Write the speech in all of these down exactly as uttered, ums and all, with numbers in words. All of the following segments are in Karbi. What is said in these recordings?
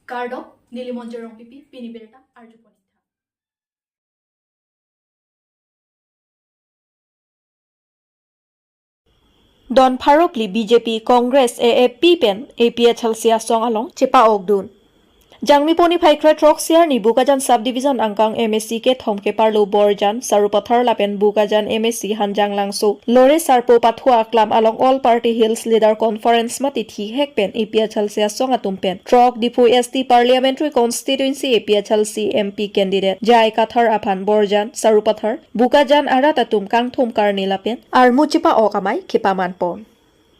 Kardom, neli Monjir Rongpipi, pini birta arjupon-ik tha. Don pharo phli B J P, Congress, A A P pen A P H L C asong along chepa-okdun. Jangmi poni phaikre throksi arni Bokajan Sub Division angkang M A C kethom keparlo Borjan, Sarupathar lapen Bokajan M A C Hanjanglangso Lore Sarpo Pathua Aklam along All Party Hills Leader Conference mate thihek pen A P H L C asong atum pen throk Diphu S T Parliamentary Constituency A P H L C M P candidate J I Kathar aphan Borjan, Sarupathar, Bokajan arat atum kangthum karne lapen armu chepa-ok amei kepamanpon.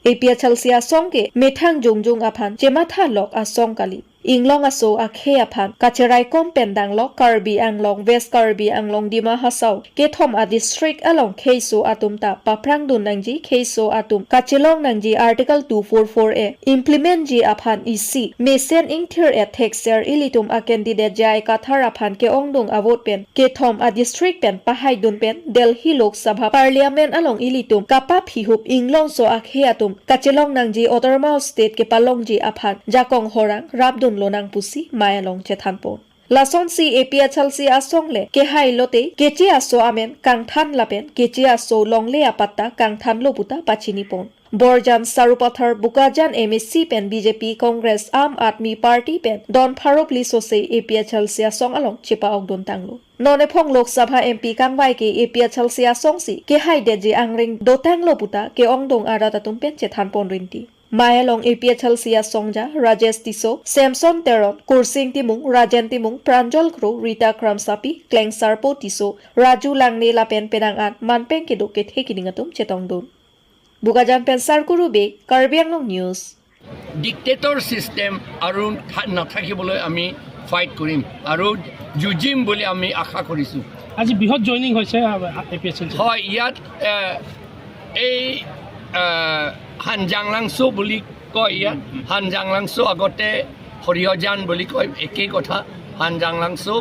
A P H L C asong ke methang jongjong aphan chematha lok asong kali. Inglong aso akhei aphan kacheraikom pen danglok Karbi Anglong, West Karbi Anglong, Dima Hasao kethom a-district along kheiso atum ta paphrangdun nangji, kheiso atum kachelong nangji Article two four four A implement ji aphan isi mesen ingthir-et thekser ilitum a-candidate J I Kathar aphan ke-ongdung a-vote pen kethom a-district pen pahaidun pen Delhi Lok Sabha Parliament along ilitum kapaphihup inglongso akhei atum kachelong nangji Autonomous State kepalongji aphan jakong horang rapdun lonang pusi mei along chethanpon. Lasonsi A P H L C asong le kehai lote keche aso amen kangthan lapen keche aso longle apatta kangthanlo puta pachinipon. Borjan, Sarupathar, Bokajan M A C pen B J P, Congress, Aam Aadmi Party pen don pharo phli sose A P H L C asong along chepa-okdun tanglo. Non ephong Lok Sabha M P kangvai ke A P H L C asongsi kehaidetji angring dotanglo puta ke-ongdung arat atum pen chethanpon rinti. Mei along A P H L C asongja Rajesh Tisso, Samson Teron, Kursing Timung, Rajen Timung, Pranjal Kro, Rita Kramsapi, Klengsarpo Tisso, Raju Langne lapen penang an manpeng kedo kethe kining atum chetongdun. Bokajan pen Sarkuru Bey, Karbi Anglong News. Dictator system আৰু থা- নাথাকিবলৈ আমি ফাইট কৰিম আৰু যুঁজিম বুলি আমি আশা কৰিছোঁ। আজি বৃহৎ জইনিং হৈছে এ পি এইচ এল চি। হয়, ইয়াত এ, এই এ, হানজাংলাংচো বুলি কয় ইয়াত। হানজাংলাংচো আগতে হৰিয়জান বুলি কয়, একেই কথা। হানজাংলাংচো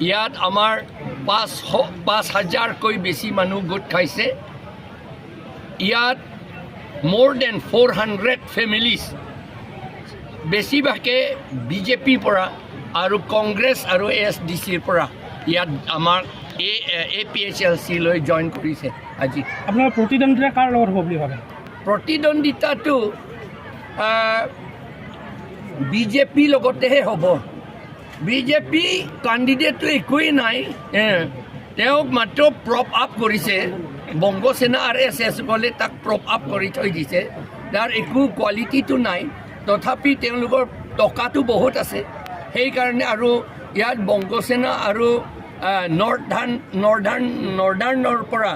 ইয়াত আমাৰ পাঁচ শ- পাঁচ হাজাৰকৈ বেছি মানুহ গোট খাইছে। ইয়াত more than four hundred families, বেছিভাগে বি জে পিৰ পৰা আৰু কংগ্ৰেছ আৰু এ এছ ডি চিৰ পৰা ইয়াত আমাৰ এ এ পি এইচ এল চিলৈ জইন কৰিছে আজি। আপোনাৰ প্ৰতিদ্বন্দ্বিতা কাৰ লগত হ'ব বুলি ভাবে? প্ৰতিদ্বন্দ্বিতাটো বি জে পিৰ লগতেহে হ'ব। বি জে পি কেণ্ডিডেটটো একোৱেই নাই। এ, তেওঁক মাত্ৰ প্ৰপ আপ কৰিছে, বংগ সেনা আৰ এছ এছ সকলে তাক প্ৰপ আপ কৰি থৈ দিছে। তাৰ একো কোৱালিটিটো নাই। তথাপি তেওঁলোকৰ টকাটো বহুত আছে, সেইকাৰণে আৰু ইয়াত বংগ সেনা আৰু আ, নৰ্থাৰ্ণ নৰ্থাৰ্ণ নৰ্থাৰ্ণৰ পৰা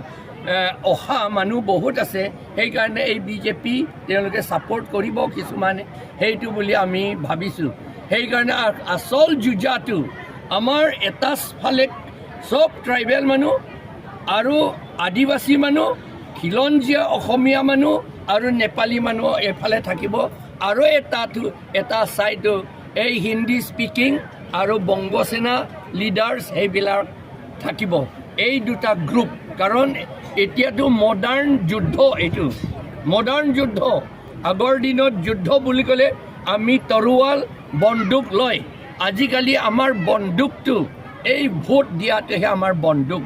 এ, অহা মানুহ বহুত আছে। সেইকাৰণে এই বি জে পি তেওঁলোকে ছাপোৰ্ট কৰিব কিছুমানে, সেইটো বুলি আমি ভাবিছোঁ। সেইকাৰণে আ- আচল যুঁজাটো আমাৰ এটা ফালে চব ট্ৰাইবেল মানুহ আৰু আদিবাসী মানুহ, খিলঞ্জীয়া অসমীয়া মানুহ আৰু নেপালী মানুহ এইফালে থাকিব। আৰু এটা থু- এটা ছাইডটো এই হিন্দী স্পিকিং আৰু বংগ সেনা লিডাৰ্ছ সেইবিলাক থাকিব, এই দুটা গ্ৰুপ। কাৰণ এতিয়াতো মডাৰ্ণ যুদ্ধ, এইটো মডাৰ্ণ যুদ্ধ। আগৰ দিনত যুদ্ধ বুলি ক'লে আমি তৰোৱাল, বন্দুক লয়। আজিকালি আমাৰ বন্দুকটো, এই ভোট দিয়াটোহে আমাৰ বন্দুক।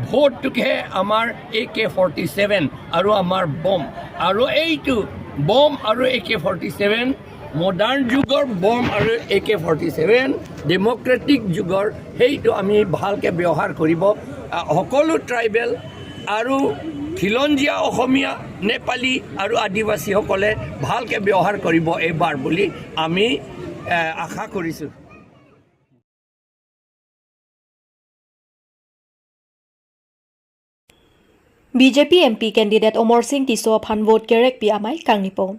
ভোটটোকহে আমাৰ এ কে ফৰ্টি ছেভেন আৰু আমাৰ বম। আৰু এইটো বম আৰু এ কে ফৰ্টি ছেভেন, মডাৰ্ণ যুগৰ বম আৰু এ কে ফৰ্টি ছেভেন, ডেমক্ৰেটিক যুগৰ, সেইটো আমি ভালকে ব্যৱহাৰ কৰিব। আ, সকলো ট্ৰাইবেল আৰু খিলঞ্জীয়া অসমীয়া, নেপালী আৰু আদিবাসীসকলে ভালকে ব্যৱহাৰ কৰিব এইবাৰ বুলি আমি, এ, আশা কৰিছোঁ। B J P M P candidate Omor Singh Tisso aphan vote kerekpi amei kangnipon.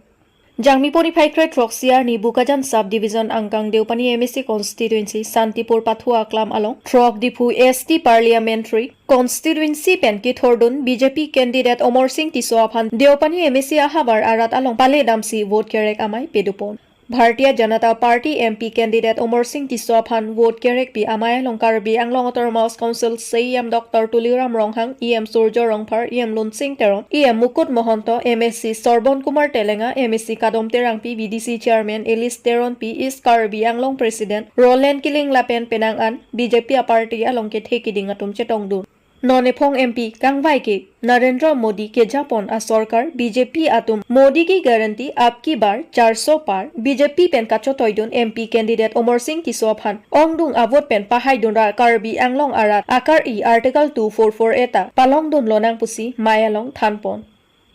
Jangmi poni phaikre throksi arni Bokajan Sub Division angkang Deopani M A C constituency Santipur Pathua Aklam along throk Diphu S T Parliamentary Constituency pen kethordun B J P candidate Omor Singh Tisso aphan Deopani M A C ahavar arat along pale damsi vote kerek amei pedopon. Bharatiya Janata Party M P candidate Amarsing Tisso aphan vote kerekpi amei along Karbi Anglong Autonomous Council C E M Doctor Tuliram Ronghang, E M Surjya Rongphar, E M Lunsing Teron, E M Mukut Mahanta, M A C Sorbon Kumar Telenga, M A C Kadom Terangpi, V D C Chairman Alice Teronpi, East Karbi Anglong President Roland Killing lapen penang an B J P aparty along kethe kiding atum chetongdun. Non ephong M P kangvai ke Narendra Modi kejapon asorkar B J P atum Modi ki guarantee, Ab Ki Baar, Char So Paar, B J P pen kachotoidun M P candidate Amarsing Tisso aphan ongdung avote pen pahaidun ra Karbi Anglong arat akar-i Article two four four A ta palongdun lonang pusi mei along thanpon.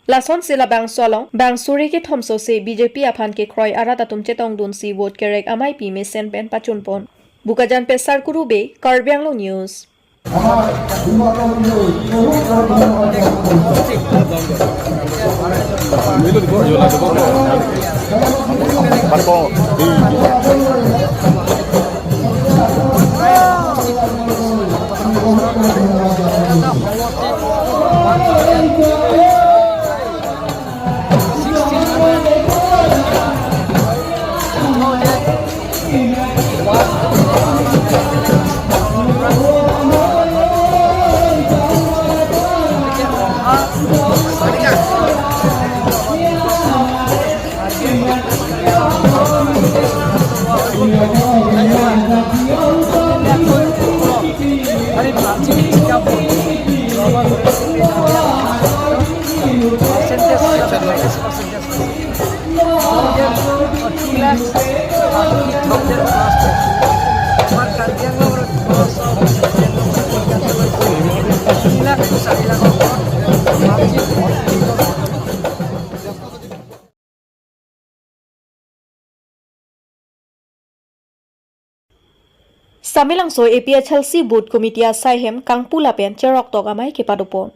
Lasonsi labangso along bang suri kethom sose B J P aphan kekroi arat atum chetongdunsi vote kerek ameipi mesen pen pachunpon. Bokajan pen Sarkuru Bey, Karbi Anglong News. Samelangso A P H L C Booth Committee asai hem kangpu lapen cheroktok amei kepadopon.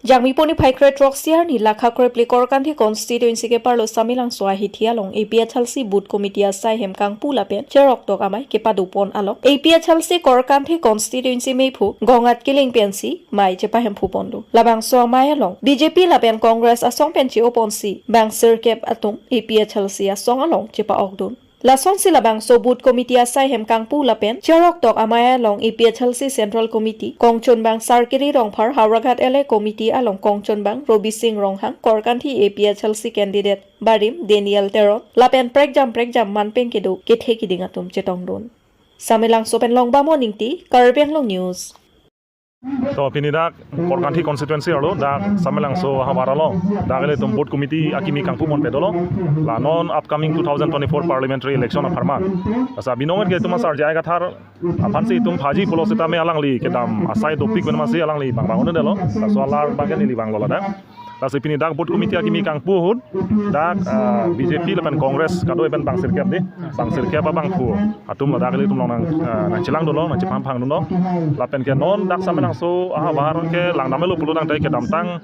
Jangmi poni phai kre throksi arni lakha krephli Korkanthi constituency keparlo Samelangso ahithi along A P H L C Booth Committee asai hem kangpu lapen cheroktok amei kepadopon along A P H L C Korkanthi constituency mephu Gongat Killing pensi mei chepahemphupon do. Labangso amei along B J P lapen Congress asong pen che-oponsi bang sirkep atum A P H L C asong along chepa-okdun. Lasonsi labangso Booth Committee asai hem kangpu lapen cheroktok amei along A P H L C Central Committee kongchunbang Sarkiri Rongphar, Howraghat L A Committee along kongchunbang Robising Ronghang, Korkanthi A P H L C candidate barim Daniel Teron lapen prekjam prekjam manpeng kedo kethe kiding atum chetongdun. Samelangso pen Longbam Oningti, Karbi Anglong News. To pini dak Korkanthi constituency arlo dak Samelangso ahavar along dak ilitum Booth Committee akimi kangpupon pe dolo. La non upcoming two thousand twenty-four parliamentary election apharman. Asa binong ke itum asar J I Kathar aphansi itum phaji pulo sitame alangli kedam asai dopik pen masi alangli bang bang un-edetlo. Laso alar bang ke neli vanglo ladak. Lasi pini dak Booth Committee akimi kangpu ahut dak, ah, B J P lapen Congress kado-an bang sirkep di, bang sirkep abangphu atum ladak ilitum along nang, ah, nangchelangdunlo, nangchephangphangdunlo. Lapen ke non dak Samelangso ahavar ke langdamlo pulo tangte kedamtang,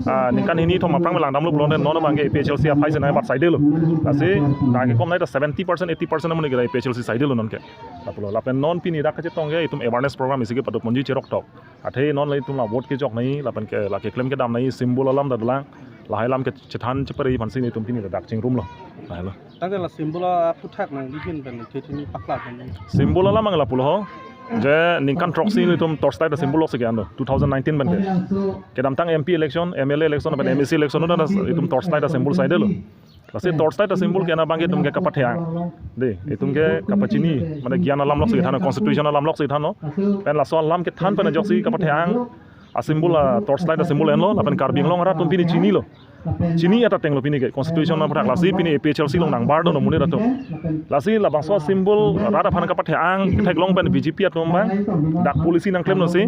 ah, ningkan hini thom aphrang langdamlo pulo tangte non bang ke A P H L C aphai si nai bat saidelo. Lasi dak kekom nai ta seventy percent, eighty percent amonit ke A P H L C saidelo non ke. Lapulo lapen non pini dak kachetong ke itum awareness program isi kepadoponji cheroktok. Athe non la itum la vote kejok nai, lapen ke la keklem kedam nai, symbol alam ta dolang. Lahai alam kechethan chepari aphansi itum pini ladak chingrumlo. Lahai lo. Tangte la symbol aphuthak nang bikin pen, kethini pakla pen. Symbol alam ang lapulo ho. Je ningkan throksi itum torchlight asymbol loksi ke-an do, two thousand nineteen pen ke. Kedamtang M P election, M L A election, pen M A C election, non itum torchlight asymbol saidelo. Lasi torchlight asymbol ke-an abang ke itum ke kapathe-ang. De, itum ke kapachini, mane gyan alam loksi thanlo, constitution alam loksi thanlo. Pen laso alam kethan pen ajoksi kapathe-ang asymbol, ah, torchlight asymbol enlo, lapen Karbi Anglong arat atum pini chinilo. Chini atat atenglo pini ke constitution aphuthak, lasi pini A P H L C along nangbardunlo monit atum. Lasi labangso asymbol rat aphan kapathe-ang ketheklong pen B J P atum bang dak policy nangklemlo si,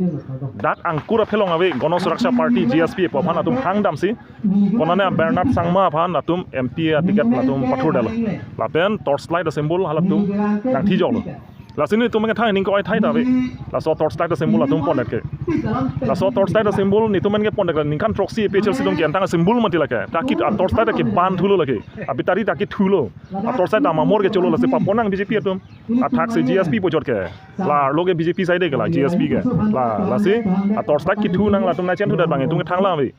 dak angkur aphelong ave Gana Suraksha Party, G S P, pu aphan atum hangdamsi, konane Bernard Sangma aphan atum M P aticket latum pathurdetlo. Lapen torchlight asymbol halatum nangthijoklo. Lasi nelitum ke thang ning ko-ai thai ta ave. Laso torchlight asymbol atum pondet ke. Laso torchlight asymbol nelitum ke pondet ke ningkan throksi A P H L C atum ke-an tang asymbol mati lake. Ta kit a torchlight ke ban thulo lake. A battery ta kithulo. A torchlight ta mamor ke cholo, lasi paponang B J P atum. Athaksi G S P pu ajat ke. La arlo ke B J P side ke la G S P ke. La, lasi a torchlight kithu nang latum nangchenthudet bang itum ke thanglang ave.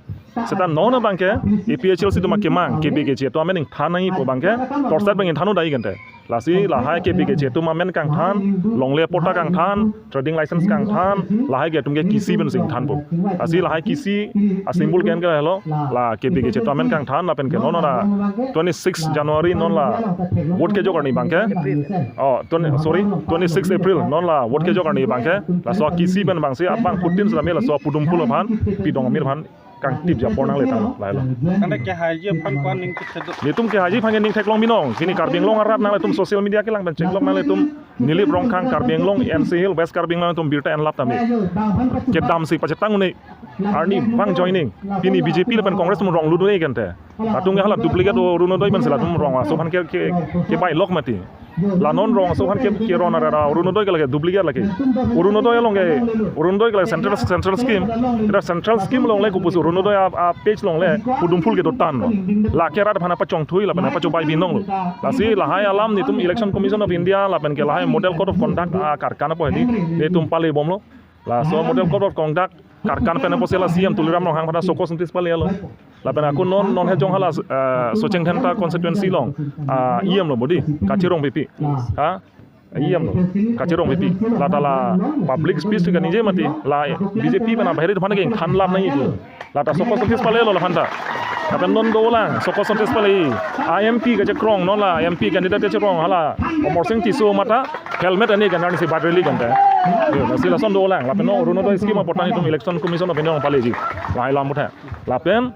Seta non abangke A P H L C atum akemang K B K G atum amen ingthan nangji pu abangke torchlight abang ingthan-o dai kente. Lasi lahai K B K G atum amen kangthan, longle patta kangthan, trading license kangthan, lahai ke atum ke kisi pensi ingthanpo. Lasi lahai kisi a-symbol ke-en ke lahelo, la K B K G atum amen kangthan lapen ke non la twenty-six January non la vote kejok arni abangke. Oh, twenty, sorry, twenty-six April non la vote kejok arni abangke. Laso kisi pen abangsi abangphutin sitame laso Pudum Phul aphan, Pidong Amir aphan kangtipji apor nangle tanglo, lahelo. Tangte kehaiji aphan ko-an ning thektheklong? Netum kehaiji aphan ke ning theklong binong. Pini Karbi Anglong arat nanglitum social media kelang pen cheklong nanglitum. Nilip Rongkhang, Karbi Anglong, N C Hill, West Karbi Anglong atum birta enlap tame. Kedamsi pachetang un-e. Arnivang joining. Pini B J P lapen Congress atum rong lut un-e kente. Latum ke hala duplicate Orunodoi pensi latum rong aso aphan ke, ke, kebai lok mati. La non rong aso aphan ke, keron ara Orunodoi ke lake duplicate lake. Orunodoi along ke, Orunodoi ke lake central, central scheme. Ita central scheme along le kopusi Orunodoi a, a page along le Pudum Phul kedo tanglo. Lake rat aphan pachongthui lapen pachobai binonglo. Lasi lahai alam netum Election Commission of India lapen ke lahai Model Code of Conduct akarkan apo hedi netum pale bomlo. Laso Model Code of Conduct karkan pen apotsi la C M Tuliram Ronghang aphan show cause notice palelo. Lapen ako non, non hejong hala, eh, Socheng Dhenta constituency along, ah, E M lo bodi, Kache Rongpipi. Ha? E M lo, Kache Rongpipi. Lata la public speech tu kaningje mati, la B J P pen abaheri atum aphan ke ingthan lap nangji pu. Lata show cause notice palelo laphanta. Lapen non dolang, show cause notice pale. I M P kachekrong, non la M P candidate kachekrong, hala Amarsing Tisso mata helmet ani kan arnisi bat rally kente. Yo, lasi lason dolang. Lapen non Orunodoi scheme apot netum Election Commission of India paleji. Lahai alam puthot. Lapen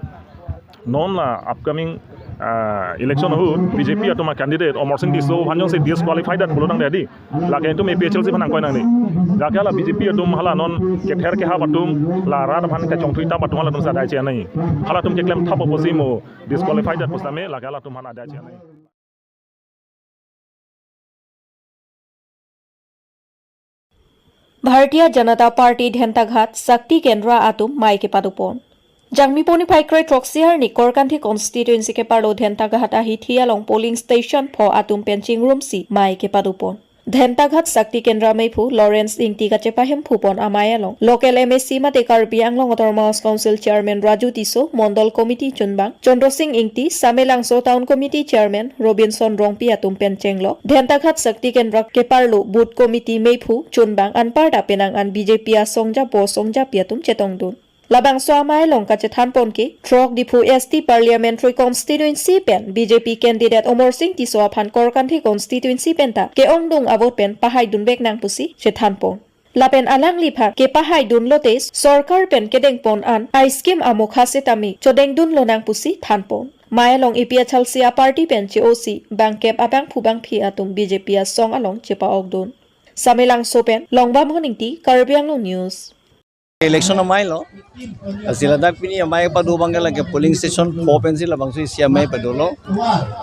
non la upcoming, ah, election ahut B J P atum a-candidate Amarsing Tisso aphan jongsi disqualified det pulo tangte di. Lake netum A P H L C aphan nangkoi nangne. Lake hala B J P atum hala non kether kehap atum la rat aphan kachongthui tap atum halatum si adai chenei. Halatum keklem thap apotsi mo disqualified det pusitame lake halatum aphan adai chenei. Bharatiya Janata Party Dhentaghat Shakti Kendra atum mei kepadopon. Jangmi poni phaikroi throksi arni Korkanthi constituency keparlo Dhentaghat ahithi along polling station pho atum pen chingrumsi mei kepadopon. Dhentaghat Shakti Kendra meiphu Lawrence Ingti kachepahemphupon amei along local M A C mate Karbi Anglong Autonomous Council Chairman Raju Tisso, Mondol Committee chunbang Chandra Sing Ingti, Samelangso Town Committee Chairman Robinson Rongpi atum pen chenglok Dhentaghat Shakti Kendra keparlo Booth Committee meiphu chunbang anparta penang an B J P asongjapo songjapi atum chetongdun. Labangso amei along kachethanpon ke throk Diphu S T Parliamentary Constituency pen B J P candidate Amarsing Tisso aphan Korkanthi constituency penta ke-ongdung a-vote pen pahaidun vek nang pusi chethanpon. Lapen alangliphan kepahaidun lote sorkar pen kedengpon an a-scheme amokha setame chodengdunlo nang pusi thanpon. Mei along A P H L C a-party pen che-osi bangkep abangphu bangphi atum B J P asong along chepa-okdun. Samelangso pen Longbamon Ingti, Karbi Anglong News. Election amei lo. Lasi ladak pini amei pado abangke lake polling station pho pensi labangso isi amei padolo.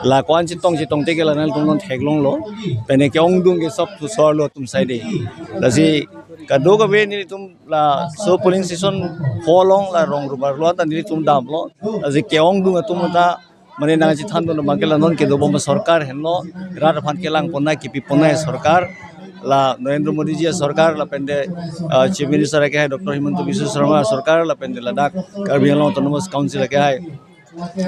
La ko-an chetong chetongte ke la nangtum non theklonglo. Pene ke-ongdung ke sob thusor lo atum side. Lasi kadokave nelitum laso polling station pho along la rong rubar lo ta nelitum damlo. Lasi ke-ongdung atum ta mane nangchethandun abangke la non kedobom sorkar henlo, rat aphan kelangponnei kipiponnei sorkar, la Narendra Modi ji sorkar, lapen de, ah, Chief Minister akehai Doctor Himanta Biswa Sarma sorkar, lapen de ladak Karbi Anglong Autonomous Council akehai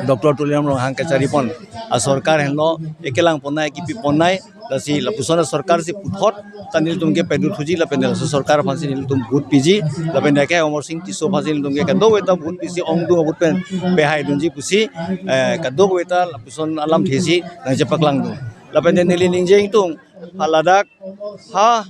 Doctor Tuliram Ronghang kacharipon asorkar henlo, ekelangponnei kipiponnei, lasi lapuson asorkar si puthot ta nelitum ke pedut huji lapen de laso sorkar aphansi nelitum vote piji, lapen de ke Amarsing Tisso aphansi nelitum ke kadokave ta vote pisi ongdung a-vote pen pehaidunji pusi, eh, kadokave ta lapuson alamthe si nangchepaklangdun. Lapen de neli ningje ingtung, ha ladak ha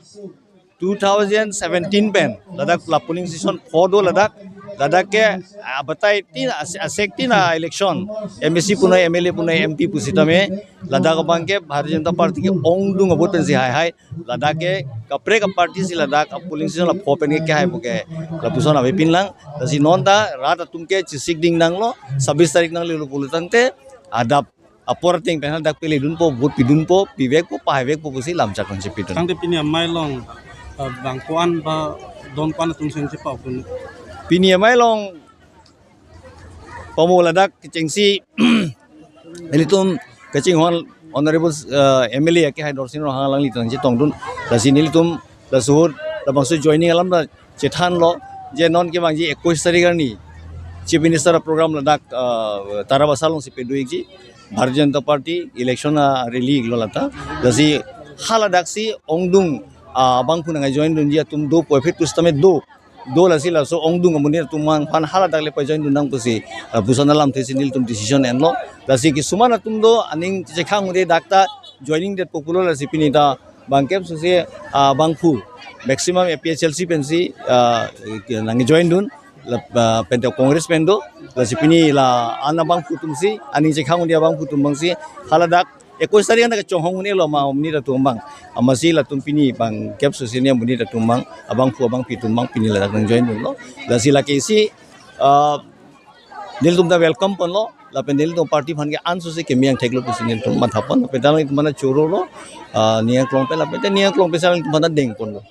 two thousand seventeen pen ladak la polling station pho do ladak, ladak ke, ah, batai tin as-, asek tin a-election M A C punoi, M L A punoi, M P pusitame ladak abangke Bharatiya Janata Party ke ongdung a-vote pensi haihai. Ladak ke kaprek a-party si ladak a-polling station la pho pen ke kehai pu ke lapuson avepinlang. Lasi non ta rat atum ke chesik ding nanglo, sabis tarik nanglelo pulo tangte adap apor ateng pen ladak peledunpo, vote pidunpo, pivekpo, pahaivekpo pusi lamchak nangchepidun. Tangte pini amei along, eh, bang ko-an ba don ko-an atum seng chepa-okdun? Pini amei along pamo ladak kechengsi nelitum kachinghon Honorable, eh, M L A akehai Dorsing Ronghang alanglitum chetongdun. Lasi nelitum laso ahut labangso joining alam ta chethanlo, je non kevangji ekush tarik arni Chief Minister a-program ladak, ah, Tarabasa alongsi pado-ikji, Bharatiya Janata Party election a-rally lo lata. Lasi haladak si ongdung, ah, abangphu nangjoin dunji atum do pu aphi tu sitame do. Do lasi laso ongdung amonit atum aphan haladak le pa-join dun nang pusi, ah, lapuson alamthe si nelitum decision enlo. Lasi kisuman atum do aning chekhang-un-e dak ta joining det po pulo, lasi pini ta bangkep susi, ah, abangphu maximum A P H L C pensi, ah, nangjoin dun, la, ah, penta Congress pen do, lasi pini la-an abangphu atum si, aning chekhang-un-e abangphu atum abang si, haladak ekush tarik an kachonghong un-elo ma amonit atum abang. Amatsi latum pini bangkep susi ne amonit atum abang, abangphu abangpi atum abang pini ladak nangjoin dunlo. Lasi lake si, ah, nelitum ta welcome ponlo, lapen nelitum party aphan ke an susi keme angthek lo pusi nelitum matha pon, lapen ta nelitum mana choro lo, ah, Niyang Klong pen, lapen ta Niyang Klong pen sa nelitum mana deng ponlo.